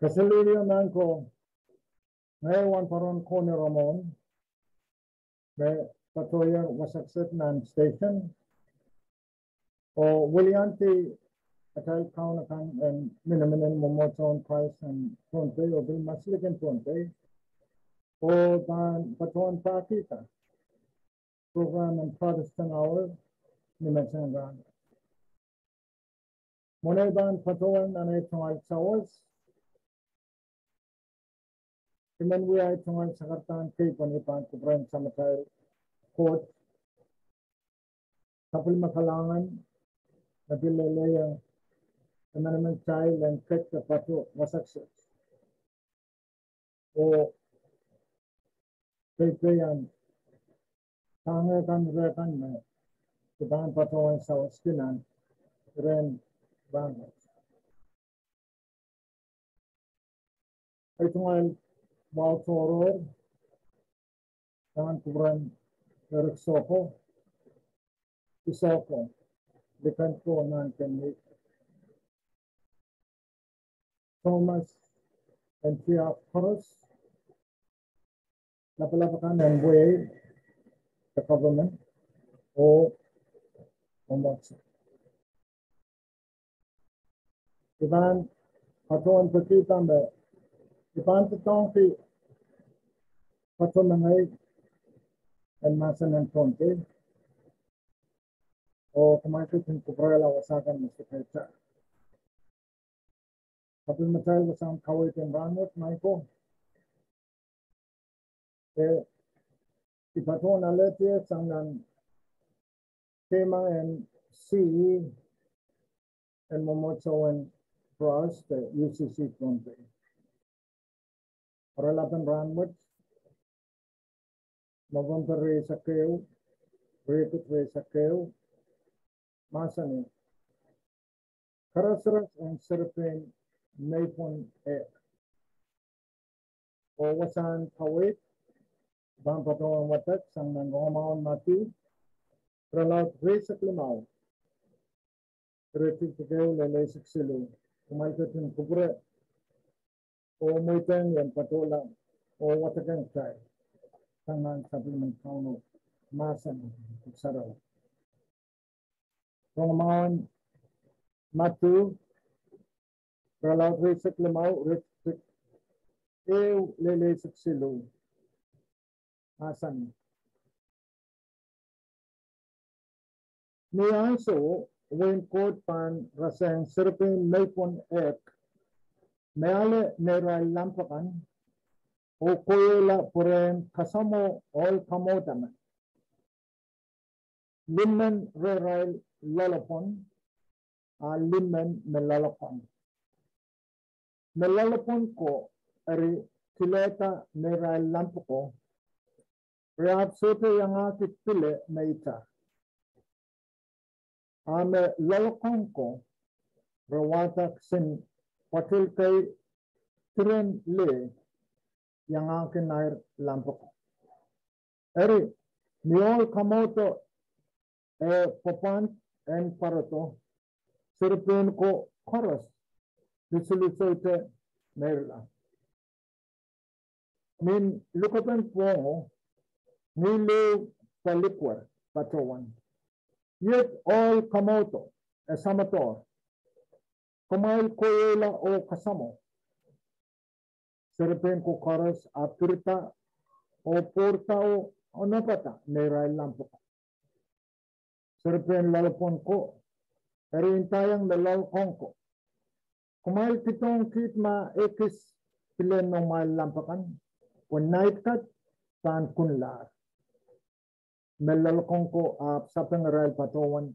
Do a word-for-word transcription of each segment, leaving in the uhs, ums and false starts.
Kaselehlie nan ko, ngehi Wahnpoaron Koni Ramon, me patohier wasa kiset nan station, oh weliandi atail kaun akan en miniminen mwomwohdisohn Krais en Pohnpei, oh pil maslihkin Pohnpei, oh pahn patohwan pahkihda program en Protestant Hour ni menseng rahn. Mwohn ei pahn patohwan nan ei tungoal sawas, I men wia ei tungoal sakaradahn kei pwehn pahn kupwuren Samatail Koht, sapwellime kalahngan me pil lelehiong emenemen kitail en kak patohwan wasa kiset. Oh peipeian kahngoahi kan, reh kan me I pahn patohwan sawaski nan rehn rahnwet. Ei tungoal wahu tohrohr, pahn kupwuren Eric Soko, Isoko, likan ko nan kemwi, Thomas and Tia Koros, lapalap akan en wehi the government oh omotso. I pahn patohwan pekihda me I pahn doadoahngki patohwan mengei en mahsen en Pohnpei. Oh kumwail ketin kupwurehla wasa kan me sohte kak. Sapwellimatail wasahn kaweid en rahnwet, Michael. Eh, I patohwan alehdi sang nan keimah en C E en mwomwohdiso en Pros de U C C Pohnpei. Oaralap en rahnwet, November rieisek ehu, riekid rieisek ehu, mahsanih: Karasaras en Serepein Meipwon Ehk. Oh wasahn kaweid, pahn patohwan wadek sang nan Rongamwahu en Madiu, irelaud rieisek limau, iretikitik ehu lel eisek siluh. Kumwail ketin kupwure oh mweidohng ie en patohla oh wadekehng kitail sang nan sapwellimen Kauno mahsen sarawi. Rongamwahu en Madiu, irelaud rieisek limau, iretikitik ehu lel eisek siluh. Mahsanih: Ni ansou, wehin Koht pahn rasehng Serepein Meipwon Ehk me ale neirail lamp akan oh kohiehla pwurehng kasamwo ohl kamwohd emen, limen rehrail loalopwon, a limen me loalokong. Me loalopwon ko eri kilehda neirail lamp ko, re ahpw sohte iangahki pile me itar. A me loalokong ko, re wahda kisin pwoatil kei diren lih iangahki neirail lamp ko. Eri, ni ohl kamwohdo e pwopwand en pwarodo, serepein ko koaros luseluseite meirla. Ni lukepen pwohngo, ngihl ehu palikwar patohwan: Iet ohl kamwohdo, e samwado, kumwail kohiehla oh kasamwo. Serepein ko koaros ahpw pirida oh pwourda oh onopada neirail lamp ko. Serepein loalopwon ko eri ndaiong me loalokong ko: Kumwail kihdohng kiht ma ekis pilen noumwail lamp akan, pwe nait kat pahn kunlahr. Me loalokong ko ahpw sapeng irail patohwan: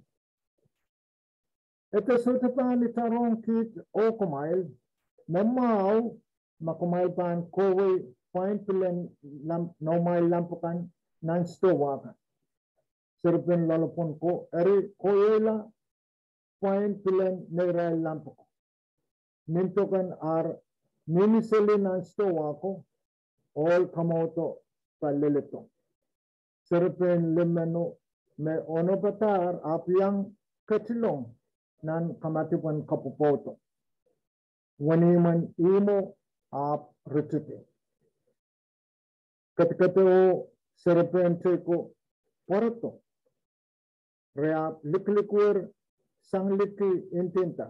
Ede sohte pahn itarong kiht oh kumwail me mwahu ma kumwail pahn kohwei pwain pilen lamp, noumwail lamp akan nan sidohwa kan. Serepein loalopwon ko eri kohiehla pwain pilen neirail lamp ko. Nin doken ar mihmi seli nan sidohwa ko, ohl kamwohdo paleledo. Serepein limeno me onopadahr ahpw iang ketilong nan kamadipwen kapwopwoudo. wenihmwen ihmwo ahpw ritidi. Kedkede oh serepein tei ko pwarodo. Re ahpw likilikier sang liki, ndinda,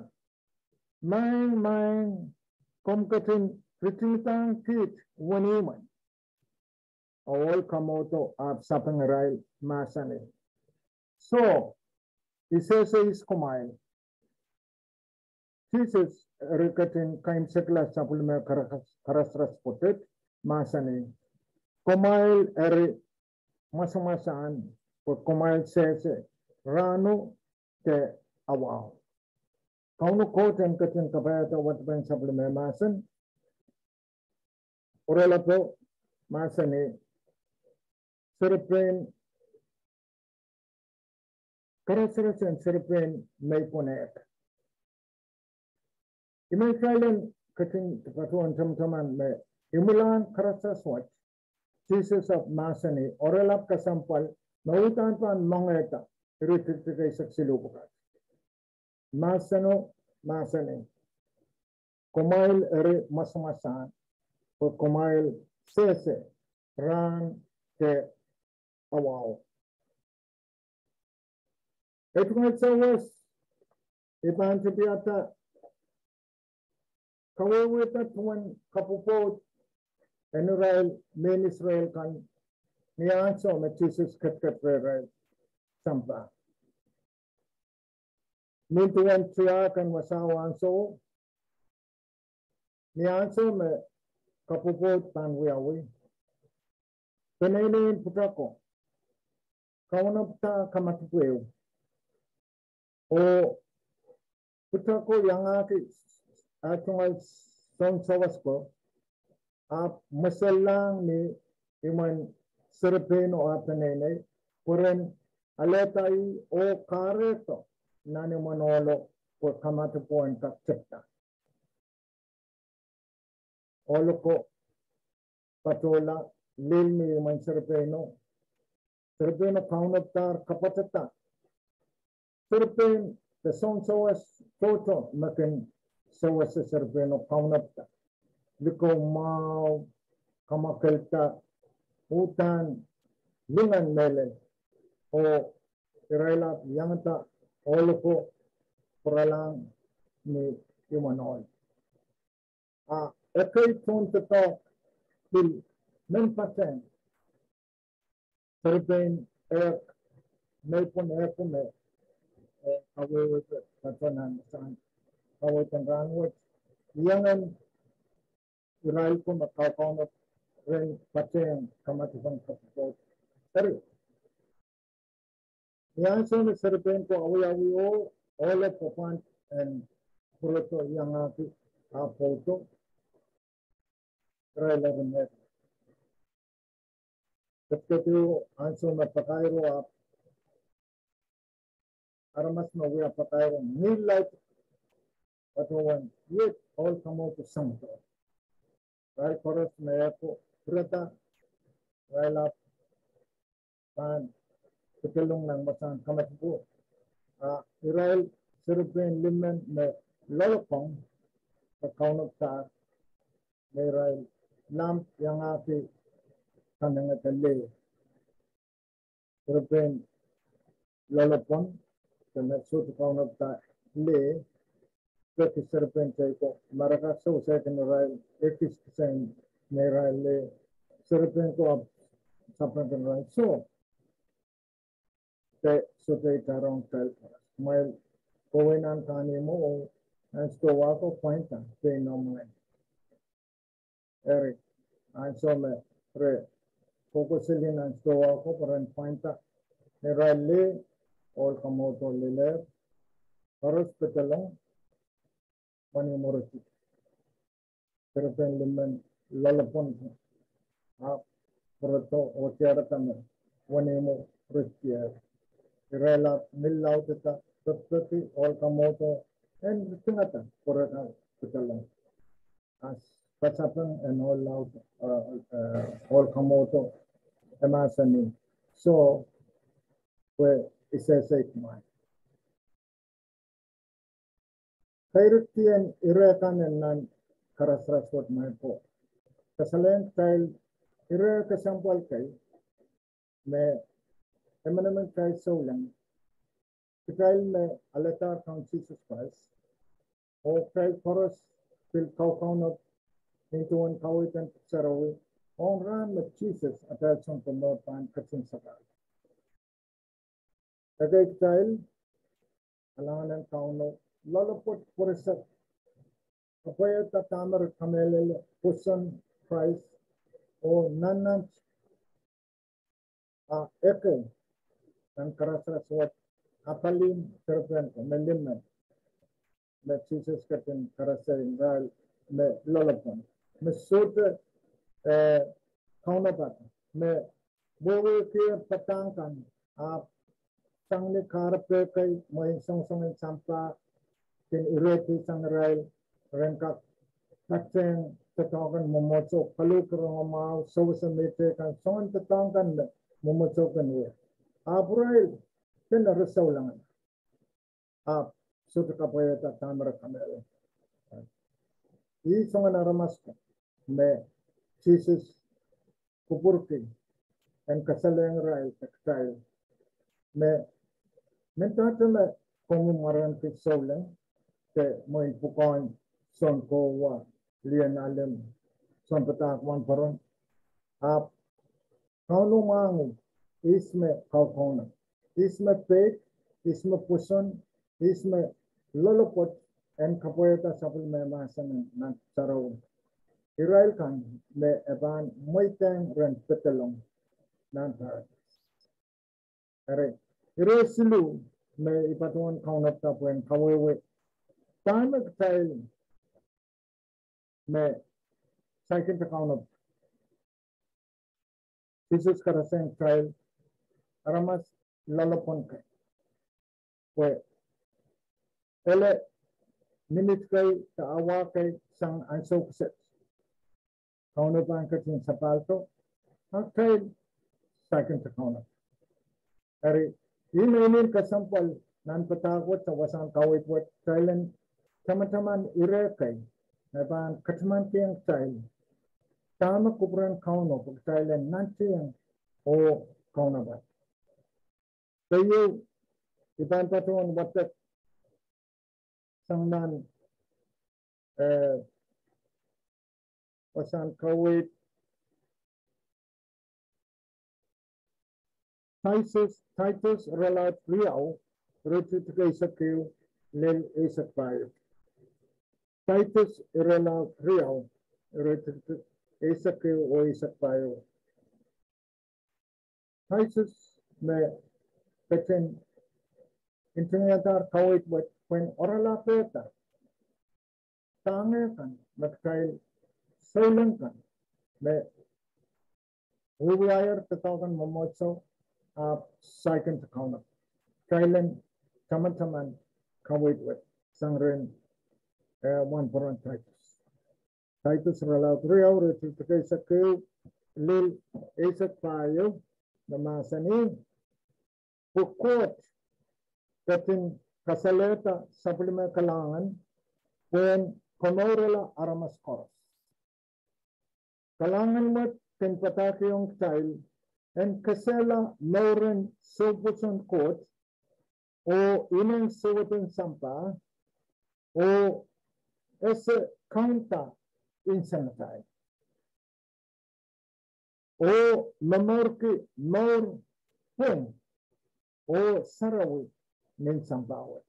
"Maing, Maing, komw ketin ritingdahng kiht wenihmwen." Ohl kamwohdo ahpw sapeng irail, mahsanih, "Soh, I sehse ihs kumwail?" Sises eri ketin kaimwisekla sapwellime karasaras pwoatet, mahsanih, "Kumwail eri mwasamwasahn, pwe kumwail sehse rahno de awahu." Kauno Koht en ketin kapaiada wadepen sapwellime mahsen. Oaralapo mahsanih, serepein, karasaras en serepein meipwen ehk. Ihme irail en ketin patohwan tamataman me imwilahn karasaras wet, Sises ahpw mahsanih, oaralap kesempwal me uhdahn pahn mengehda iretikitik eisek siluh pwukat. Mahseno mahsanih, "Kumwail eri mwasamwasahn, pwe kumwail sehse rahn de awahu." Ei tungoal sawas, I pahn tipiada kawehwehda duwen kapwopwoud en irail mehn Israel kan ni ansou me Sises ketiket rehrail sampah. Nin duwen tiahk en wasao ansou, ni ansou me kapwopwoud pahn wiawi, peneinei en pwutako kaunopada kamadipw ehu, oh pwutako iangahki ah tungoal sounsawas ko, ahpw mweselahng ni imwen serepeino ah peneinei, pwe ren alehda ih oh kahrehdo nan imwen ohlo, pwe kamadipwo en kak tepda. Ohlo ko patohla, lel ni imwen serepeino. Serepeino kaunopada, kapwatahda. Serepein, de sounsawas tohto me kin sewese serepeino kaunopada. Likou mwahu, kamwakelda, uhdahn lingan mehlel, oh irail ahpw iangada ohlo ko pwuralahng ni imwen ohl. Ah ekei tohndoadoahk pil men patehng serepein ehk, meipwen ehk me, eh, kawehwehte patohwan sang kaweid en rahnwet, iangen irail ko me kaukaunop rehn patehng kamadipwen kapwopwoud. Eri ni ansou me serepein ko awiawi oh ohlo pwopwand en pwurodo iangahki ah pwoudo, irail eri met. Kedkede ansou me pakairo ahpw aramas me wia pakairo ngihl laud patohwan iet ohl kamwohdo sangdo. Irail koaros me ehk ko pwurada, irail ahpw pahn pedelong nan wasahn kamadipwo. Ah irail serepein limen me loalopwong, me kaunopada, me irail lamp iangahki kanengete leh. Serepein loalopwong, de me sohte kaunopada leh, peki serepein tei ko mareka, sewesehkin irail, ekis kisehn neirail leh, serepein ko ahpw sapengkin irail, soh, de sohte itarong kitail koaros. Kumwail kohwei nan kahnimwo oh nan sidohwa ko pwainda pein noumwail. Eri ansou me re kohkohseli nan sidohwa ko pwe ren pwainda, neirail leh, ohl kamwohdo lelehr, koaros pedelong, wenihmwo ritidi. Serepein limen loalopwong ahpw pwurodo oh diarada me wenihmwo ritidier. Irail ahpw ngihl laudida, pekipeki ohl kamwohdo en ritingada pwe re kak pedelong. Ah sapeng en ohl laud, eh, eh, ohl kamwohdo e mahsanih, soh, pwe I sehse kumwail. Keirikdien ire kan en nan karasaras wet, maing Koht, kasalehiong kitail ire kesempwal kei me emenemen kitail souleng, kitail me alehdahr Kaun Sises Krais, oh kitail koaros pil kaukaunop nin duwen kaweid en Pwuhk Sarawi, ong rahn me Sises atail Sounkomour pahn ketin sapahl. Ekei kitail, kalahngan en Kauno, loalopwoat pwurisek, kapwaiada dahme re kamehlele pwoson Krais, oh nannant, a eke nan karasaras wet, apwalih derepen ko me limen, me Sises ketin karasehiong irail me loalopwon, me sohte, eh, kaunopada, me wehwehki padahk kan, ahpw sang ni kahrepe kei, mwein songosong en sampah kin irehdi sang irail, ren kak patehng doadoahk en mwomwohdiso, koluhki rongamwahu, sewese mehteikan, soangen doadoahk kan me mwomwohdiso kin wia. Ahpw irail kin re souleng, ahpw sohte kapwaiada dahme re kamehlele. Ih soangen aramas ko me Sises kupwurki en kasalehiong irail de kitail me, mendahte me komwi mwarenki souleng de mwein pwukoahn Sounkomour, lien alim, sounpadahk wahnpoaron, ahpw Kauno mwahngih ihs me kaukaunop, ihs me peik, ihs me pwoson, ihs me loalopwoat en kapwaiada sapwellime mahsen en Nan Sarawi. Irail kan me e pahn mweidehng ren pedolong nan paradais. Eri, ire siluh me I patohwan kaunopada pwehn kawehwe dahme kitail me saikinte kaunop. Sises karasehiong kitail aramas loalopwon kei, pwe ele minit kei de awa kei sang ansou kiset, Kauno pahn ketin sapahldo, a kitail saikinte kaunop. Eri, ih me inenen kesempwal nan padahk wet, wasahn kaweid wet, kitail en tamataman ire kei me pahn katamankiong kitail dahme kupwuren Kauno pwe kitail en nantihong oh kaunopad. Keieu, I pahn patohwan wadek sang nan, eh, wasahn kaweid, Taitus, Taitus irelaud riau, iretikitik eisek ehu lel eisek pahieu. Taitus irelaud riau, iretikitik eisek ehu oh eisek pahieu. Taitus me ketin ntingihadahr kaweid wet pwehn oaralapehda dahme kan me kitail souleng kan me wiewiahier doadoahk en mwomwohdiso, ahpw saikinte kaunop. Kitail en tamataman kaweid wet sang rehn, eh, wahnpoaron Taitus. Taitus irelaud riau, iretikitik eisek ehu lel eisek pahieu, me mahsanih: Pwe Koht ketin kasalehda sapwellime kalahngan pwehn komourala aramas koaros. Kalahngan wet kin padahkihong kitail en kesehla mouren soupwoson Koht oh inen suwed en sampah, oh ese kaunda nsenatail, oh momourki mour pwung oh sarawi nin sampah wet.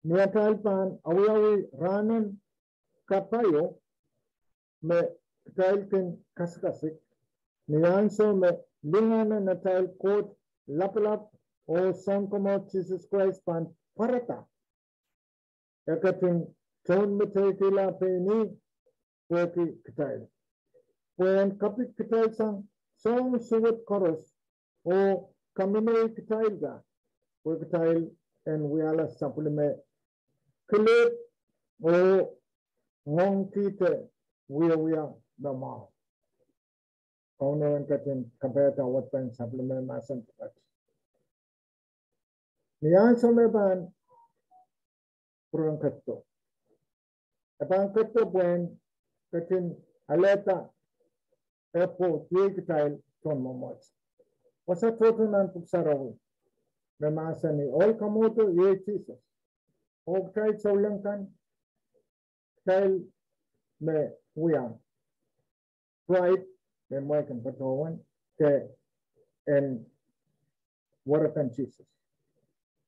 Ni atail pahn awiawi rahnen kapaio me kitail kin kasikasik, ni ansou me lingan en atail Koht Lapalap oh Sounkomour Sises Krais pahn pwarada, e ketin tounmeteikihla pein ih pwehki kitail, pwehn kapikitail sang soahng suwed koaros oh kaminei kitailda pwe kitail en wiahla sapwellime kilehd oh ngoangkihte wiewia me mwahu. Kauno en ketin kapaiada wadek en sapwellime mahsen pwukat. Ni ansou me pahn pwurehng ketido. E pahn ketido pwehn ketin alehda eh pwoud iei kitail tohn mwomwohdiso. Wasa tohto nan Pwuhk Sarawi me mahsanih, ohl kamwohdo iei Sises. Oh kitail souleng kan, kitail me wia pride, me mwein kin patohwan ke en werekan Sises.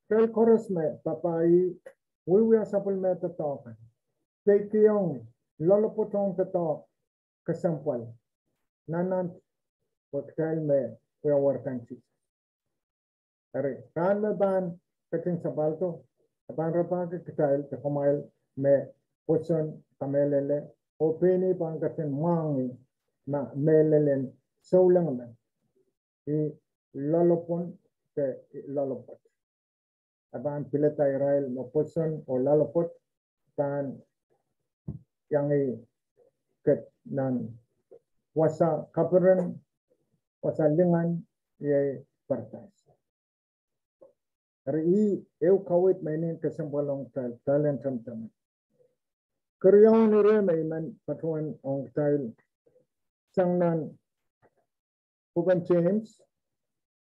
Kitail koaros me papah ih, wiewia sapwellime doadoahk kan, peikiong loalopwoat ong doadoahk kesempwal, nan nan pwe kitail me wia werekan Sises. Eri, rahn me pahn ketin sapwaldo, e pahn rapahki kitail de kumwail me pwoson, kamehlele, oh pein ih pahn ketin mwahngih ma mehlelen souleng men, ih loalopwon de loalopwoat. E pahn pilada irail me pwoson oh loalopwoat pahn iang ih ket nan wasa kaperen, wasa lingan, iei paradais. Eri ih ehu kaweid me I men kesempwal ong kitail, kitail en tamataman. Keriaun ire me I men patohwan ong kitail sang nan pwuken James,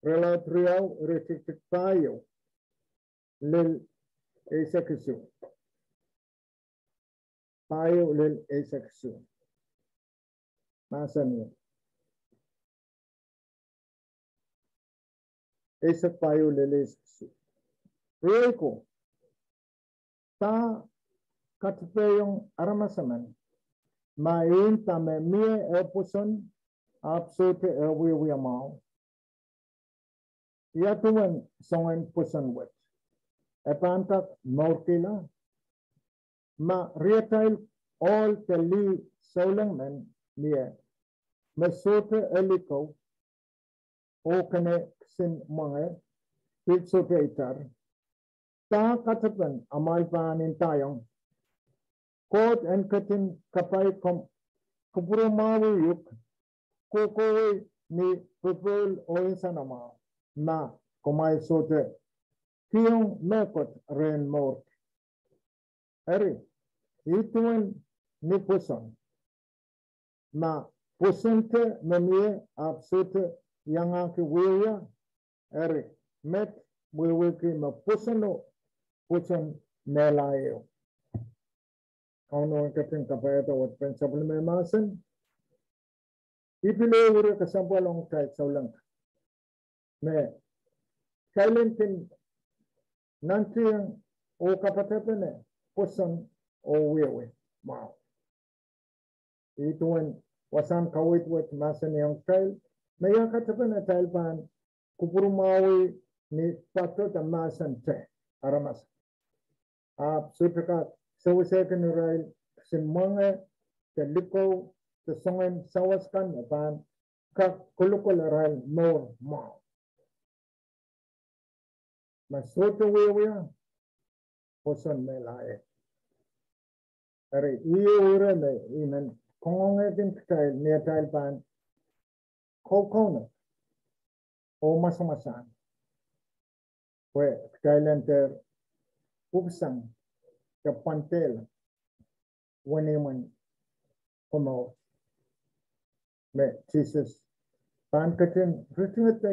irelaud riau, iretikitik pahieu lel eisek isuh. Pahieu lel eisek isuh. Mahsanih, eisek pahieu lel eisek isuh. Riei ko, da katepehiong aramas emen ma e nda me mie eh pwoson ahpw sohte eh wiewia mwahu? Ia duwen soangen pwoson wet? E pahn kak mourkihla? Ma riatail ohl de lih souleng men mie, me sohte eh likou, oh kene kisin mwenge, pil sohte itar, da katepen amwail pahn ndaiong? Koht en ketin kapai kupwurmwahwih uhk kohkohwei ni popohl oh nsenamwahu, ma kumwail sohte kihong mehkot rehn mourki. Eri, ih duwen ni pwoson. Ma pwosonte me mie ahpw sohte iangahki wiewia, eri, met wiewiki me pwosono pwoson mehla ehu. Kauno en ketin kapaiada wet pen sapwellime mahsen. I pil ehu ire kesempwal ong kitail souleng kan me kitail en kin nantihong oh kapatapene pwoson oh wiewia mwahu. Ih duwen wasahn kaweid wet mahsanihong kitail me ia katepen atail pahn kupwurmwahwih ni patohda mahsen te aramas, ahpw sohte kak sewesehkin irail kisin mwenge de likou de soangen sawas kan me pahn kak kolokol arail mour mwahu. Ma sohte wiewia, pwoson mehla ehu. Eri, ih ehu ire me I men kangoangehkin kitail ni atail pahn kaukaun oh mwasamwasahn, pwe kitail en dehr pwupwusang de pwandehla wenihmw en komour me Sises pahn ketin ritingada,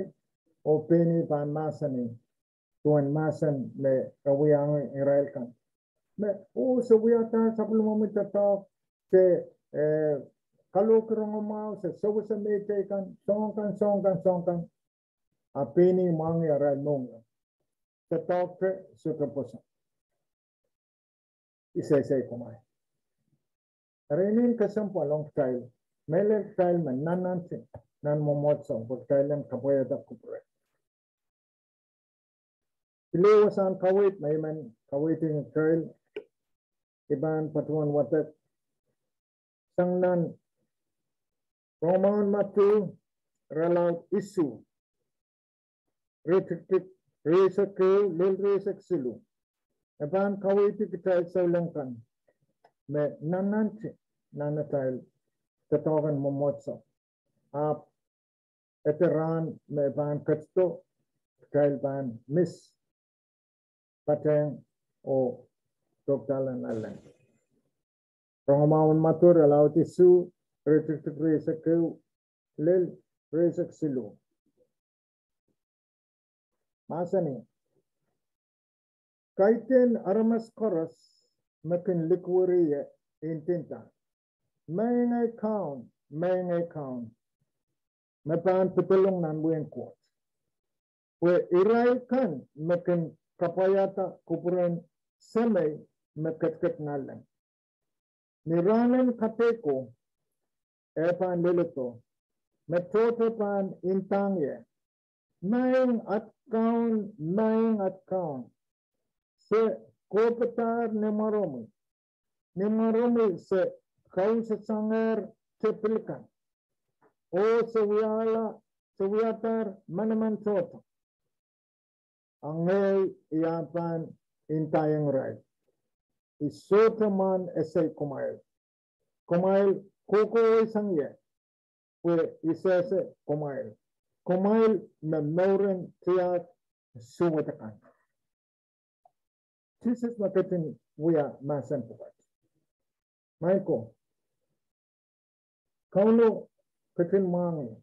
oh pein ih pahn mahsanih duwen mahsen me e wiahiong irail kan me, oh, se wiahda sapwellimomwi doadoahk, se, eh, kalohki rongamwahu, se sewese mehteikan, soahng kan, soahng kan, soahng kan. Ahpw pein ih mwahngih arail mohngiong. Doadoahk te sohte pwoson. I sehse kumwail. Eri I men kesempwal ong kitail, mehlel kitail me nannanti nan mwomwohdiso, pwe kitail en kapwaiada kupwure. Pil ehu wasahn kaweid me I men kaweidih kitail, I pahn patohwan wadek sang nan Rongamwahu en Madiu, irelaud isuh, iretikitik rieisek ehu lel rieisek siluh. E pahn kaweidih kitail souleng kan me nannanti nan atail doadoahk en mwomwohdiso. Ahpw ede rahn me pahn ketido, kitail pahn miss patehng oh Dokdala Naleng. Rongamwahu en Madiu irelaud isuh, iretikitik rieisek ehu lel rieisek siluh. Mahsanih, kaidehn aramas koaros me kin likwerih ie, ndinda, Maing ei Kaun, Maing ei Kaun, me pahn pedolong nan wehin Koht, pwe irail kan me kin kapwaiada kupwuren Semei me ketiket nanleng. Ni rahnen kadeiko e pahn leledo, me tohto pahn ndahng ie, Maing at Kaun, Maing at Kaun, se kohpadahr ni mwaromwi, ni mwaromwi se kausesangehr tepil kan, oh se wiahla, se wiadahr manaman tohto. A ngehi I ahpw pahn ndaiong irail, I sohte mwahnese kumwail. Kumwail kohkohweisang ie, pwe I sehse kumwail. Kumwail me mouren tiahk suwed akan. Sises me ketin wia mahsen pwukat. Maing ko, Kauno ketin mwahngih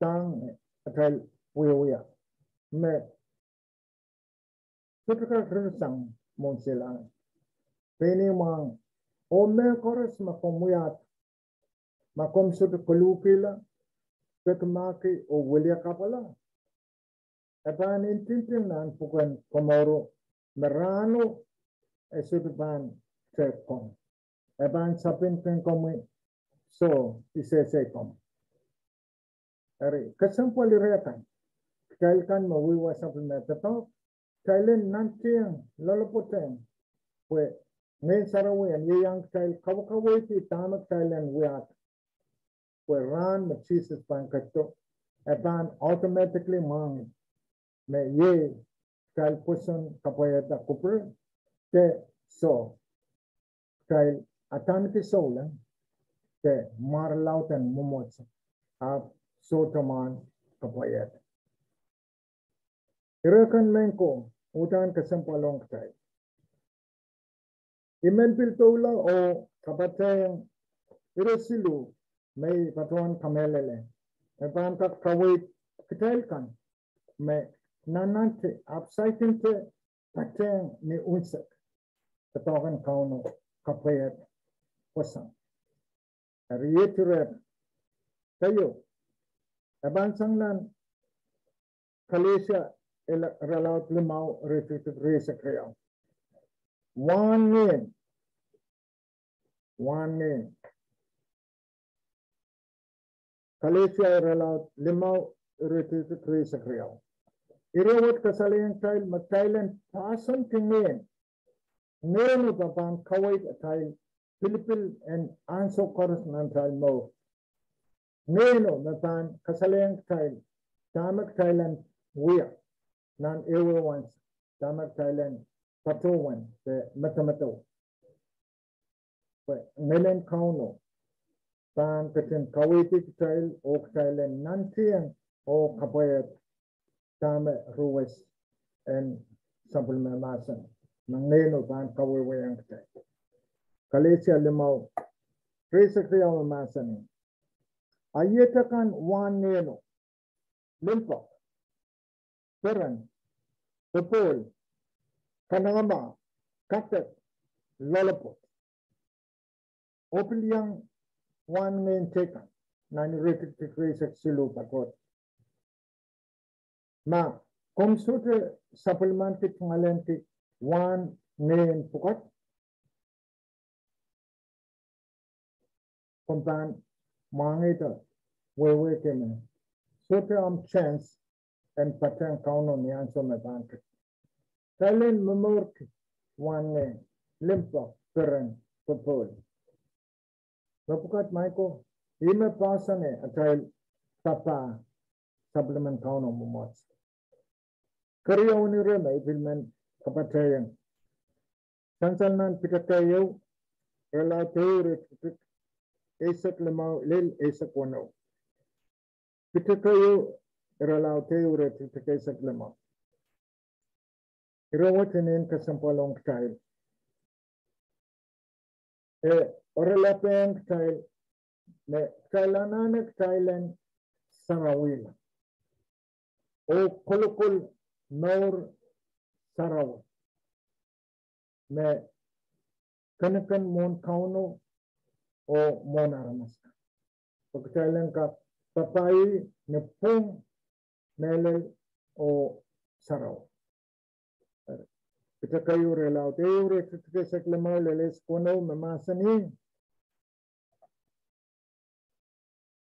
dahme atail wiewia, me sohte kak ririsang mwohn silangih. Pein ih mwahngih, oh mehkoaros me komw wiahda, ma komw sohte koluhkihla, pekimahki oh wiliakapwala, e pahn ndinda nan pwuken komouro me rahno e sohte pahn tehk komwi. E pahn sapengpen komwi, soh, I sehse komwi. Eri kesempwal ire kan, kitail kan me wiewia sapwellime doadoahk, kitail en nantihong loalopwoatehng, pwe Ngehn Sarawi en ieiang kitail kawekaweidih dahme kitail en wiahda. Pwe rahn me Sises pahn ketido, e pahn automatically mwahngih me iei kitail pwoson kapwaiada kupwure, de soh, kitail adaneki souleng, de mware lauden mwomwohdiso, ahpw sohte mwahn kapwaiada. Ire kan, Maing ko, uhdahn kesempwal ong kitail. I men pil doula oh kapatahieng ire siluh me I patohwan kamehlele, me pahn kak kaweid kitail kan me nannante ahpw saikinte patehng ni unsek doadoahk en Kauno, kapwaiada, pwoson. Eri iet ire kan. Keieu, e pahn sang nan Kalesia irelaud limau, iretikitik rieisek riau. Wahn ngehn. Wahn ngehn. Kalesia irelaud limau, iretikitik rieisek riau. Ire wet kasalehiong kitail me kitail en poahsoanki ngehn. Ngehno me pahn kaweid atail pilipil en ansou koaros nan atail mour. Ngehno me pahn kasalehiong kitail dahme kitail en wia nan ehuehu wans, dahme kitail en patohwan de medemedewe. Pwe ngilen Kauno pahn ketin kaweidih kitail oh kitail en nantihong oh kapwaiada dahme ruwes en sapwellime mahsen, me ngehno pahn kawehwehiong kitail. Kalesia limau, rieisek riau me mahsanih, a iet akan wahn ngehno: limpoak, peren, popohl, kanengamah, kadek, loalopwoat. Oh pil iang wahn ngehn teikan nan iretikitik rieisek siluh patohdo. Ma komw sohte sapwellimanki tungoalenki wahn ngehn pwukat, komw pahn mwahngihda wehwehki me sohte omw chance en patehng Kauno ni ansou me pahn ketido. Kitail en momourki wahn ngehn, limpoak, peren, popohl. Mepwukat, Maing ko, ih me poahsoane atail papah sapwellimen Kauno mwomwohdiso. Keriaun ire me I pil men kapatahieng, sansal nan Piter keieu, irelaud ehu, iretikitik eisek limau lel eisek weneu. Piter keieu, irelaud ehu, iretikitik eisek limau. Ire wet inenen kesempwal ong kitail. E orelapehng kitail me kitail anahne kitail en sarawihla oh kolokol mour sarawi me kenken mwohn Kauno oh mwohn aramas. Pwe kitail en kak papah ih ni pwung, mehlel oh sarawi. Piter keieu irelaud ehu, iretikitik eisek limau lel eisek weneu me mahsanih,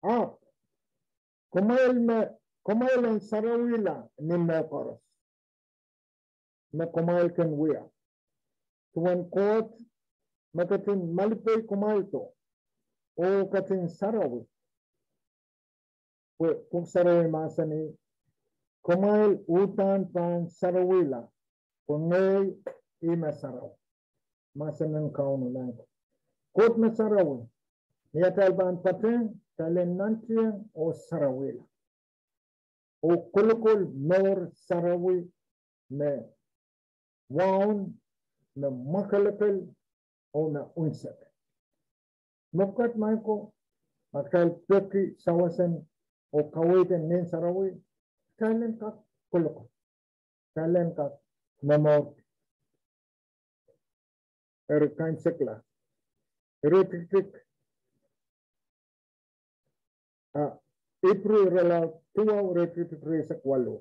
ahpw kumwail me, kumwail en sarawihla ni mehkoaros me kumwail kin wia, duwen Koht me ketin malipei kumwaildo oh ketin sarawi. Pwe Pwuhk Sarawi mahsanih, kumwail uhdahn pahn sarawihla, pwe ngehi ih me sarawi. Mahsen en Kauno, Koht me sarawi. Ni atail pahn patehng, kitail en nantihong oh sarawihla oh kolokol mour sarawi me waun, me mwakelekel oh me unsek. Mepwukat, maing ko, ma kitail peki sawasen oh kaweid en Ngehn Sarawi, kitail en kak kolokol, kitail en kak momour. Eri kaimwisekla, iretikitik, ah, Ipru irelaud duwau, iretikitik rieisek waluh.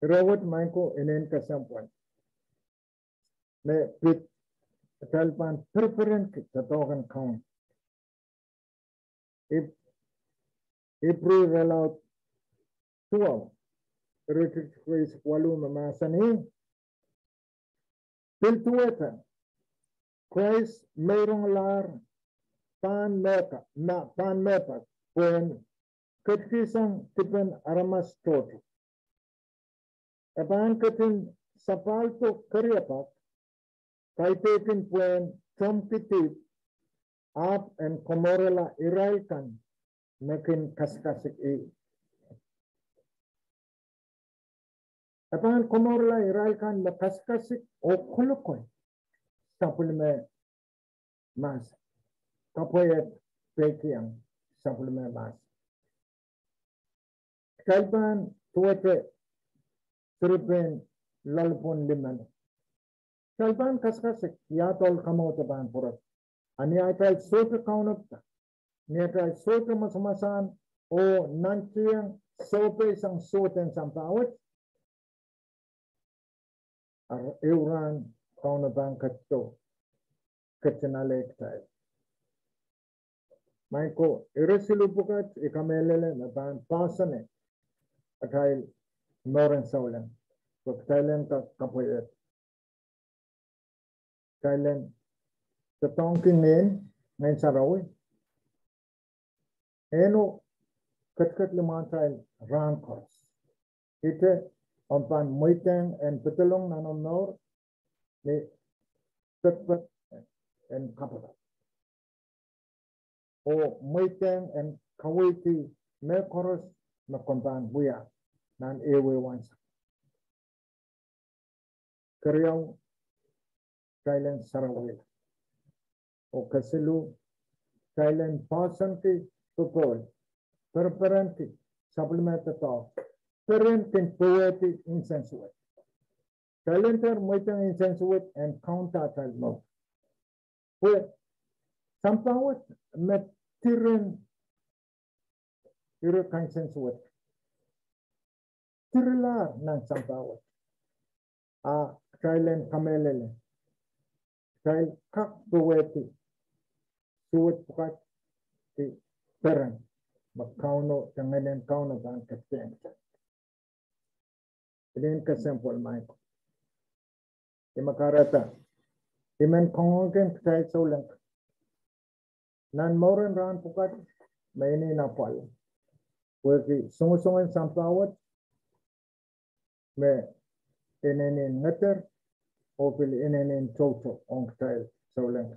Ire wet, maing ko, inenen kesempwal me pid atail pahn pereperenki doadoahk en Kauno. Ip-, Ipru irelaud duwau, iretikitik rieisek waluh me mahsanih, pil duwehte Krais meironglahr pahn mehpa-, ma-, pahn mehpat pwehn ketikihsang dipen aramas tohto. E pahn ketin sapahldo keriepak, kaidehkin pwehn tomwki dihp, ahpw en komourala irail kan me kin kasikasik ih. E pahn komourala irail kan me kasikasik oh kolokol sapwellime mahsen, kapwaiada peikiong sapwellime mahsen. Kitail pahn duwehte seri pein loalopwon limeno. Kitail pahn kasikasik ia dohl kamwahute pahn pwurehng. A ni atail sohte kaunopada, ni atail sohte mwasamwasahn oh nantihong sohpeisang suwed en sampah wet, a ehu rahn Kauno pahn ketido, ketin ale kitail. Maing ko, ire siluh pwukat I kamehlele me pahn poahsoane atail mour en souleng, pwe kitail en kak kapwaiada. Kitail en doadoahngki Ngehn, Ngehn Sarawi, eno ketiket limwahtail rahn koaros. Ihte omw pahn mweidehng en pedolong nan omw mour ni pekpek en kapakap, oh mweidehng en kaweidih mehkoaros me komw pahn wia nan ehuehu ansou. Keriau, kitail en sarawihla. Oh kesiluh, kitail en poahsoanki popohl, pereperenki sapwellime doadoahk, peren kin powehdi insensuwed. Kitail en dehr mweidehng insensuwed en kaunda atail mour. Pwe sampah wet me diren ire kainsensuwed, direlahr nan sampah wet. A kitail en kamehlele, kitail kak powehdi suwed pwukat de peren me Kauno, de Ngehn en Kauno pahn ketikihong kitail. Inenen kesempwal, maing ko, I men kahrehda I men kangoangehki kitail souleng nan mour en rahn pwukat me inenen apwal, pwehki songosong en sampah wet me inenen ngeder oh pil inenen toutou ong kitail souleng.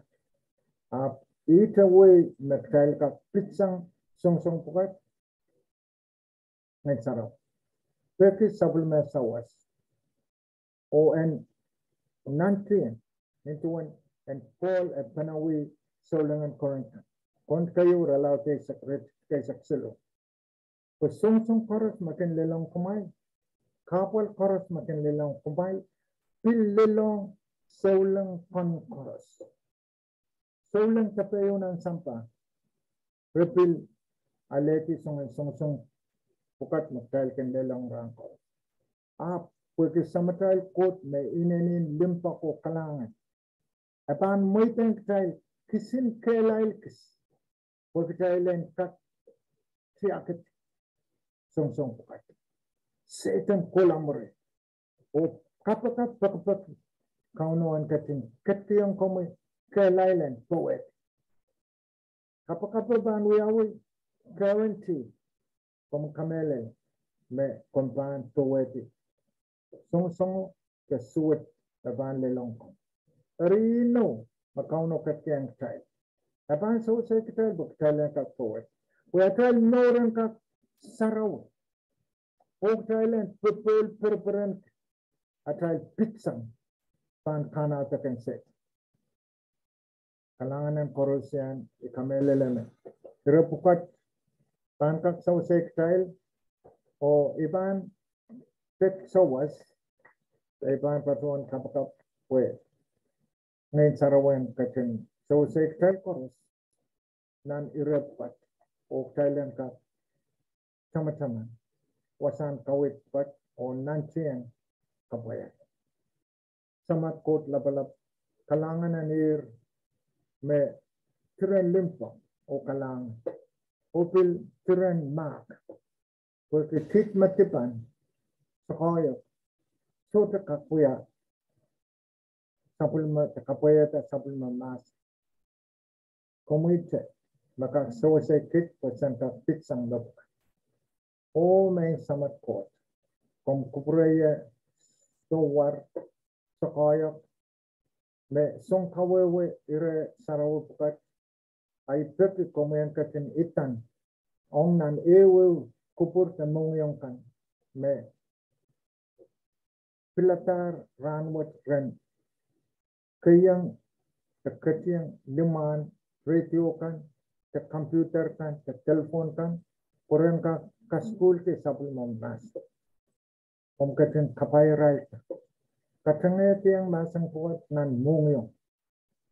Ahpw ihte wei me kitail kak pitsang songosong pwukat, Ngehn Sarawi, peki sapwellime sawas. oh en nantihong, nin duwen en Pohl e patohwanohng souleng en Korint kan. Korint keieu, irelaud eisek, iretikitik eisek siluh. Pwe songosong koaros me kin lelohng kumwail, kahpwal koaros me kin lelohng kumwail, pil lelohng souleng kan koaros. Souleng tepe ieu nan sampah, re pil alehdi soangen songosong pwukat me kitail kin lelohng rahn koaros. Ahpw pwehki Samatail Koht me inenen limpoak oh kalahngan, e pahn mweidohng kitail kisin kehlail kis, pwe kitail en kak tiakedi songosong pwukat. Sehdan kohla mwuri. Oh kapakap, pekipek Kauno en ketin ketikihong komwi kehlail en powehdi. Kapakap pahn wiawi, guarantee, komw kamehlele me komw pahn powehdi. Songosongo de suwed e pahn lelohng komw. Eri inou me Kauno ketikihong kitail. E pahn sewese kitail pwe kitail en kak powehdi, pwe atail mour en kak sarawi, oh kitail en popohl pereperen atail pitsang pahn kahnadek en Sehdan. Kalahngan en koaros, I kamehlele me ire pwukat pahn kak sewese kitail, oh I pahn pid sawas, I pahn patohwan kapakap pwe Ngehn Sarawi en ketin sewese kitail koaros nan ire pwukat, oh kitail en kak tamataman wasahn kaweid pwukat oh nantihong kapwaiada. Samat Koht Lapalap, kalahngan en ihr me diren limpoak oh kalahngan, oh pil diren mahk, pwehki kiht me dipan, sokoahiek, sohte kak wia sapwellime, kapwaiada sapwellime mahs. Komwihte me kak sewese kiht pwe sen kak pitsang lepwukat. Oh me Samat Koht, komw kupwure ie, sohte wia, sokoahiek, me song kawehwe ire sarawi pwukat, I peki komwi en ketin idan ong nan ehuehu kupwur de mohngiong kan me piladahr rahnwet ren keiong de ketihong limwahn radio kan, de computer kan, de telephone kan, pwe ren kak kasukuhlki sapwellimomwi mahs. Komw ketin kapai irail, katengehdiong mahsen pwukat nan mohngiong,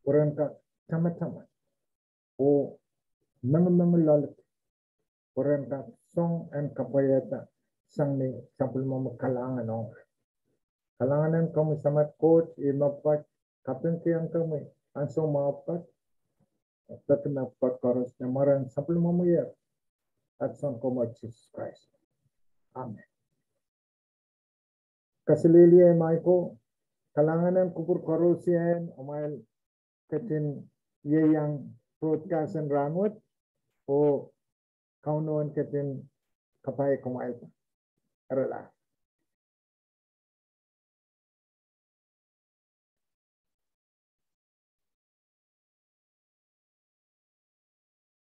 pwe ren kak tamataman oh mengimengilolki, pwe ren kak song en kapwaiada sang ni sapwellimomwi kalahngan ong. Kalahngan en komwi Samat Koht, ih mepwukat, kapingkihong komwi ansou mepwukat, peki mepwukat koaros ni mwaren sapwellimomwi, at Sounkomour Sises Krais. Amen. Kaselehlie Michael, kalahngan en kupwur koaros, ien amwail ketin ieiang broadcast en rahnwet, oh Kauno en ketin kapai kumwail. Erela.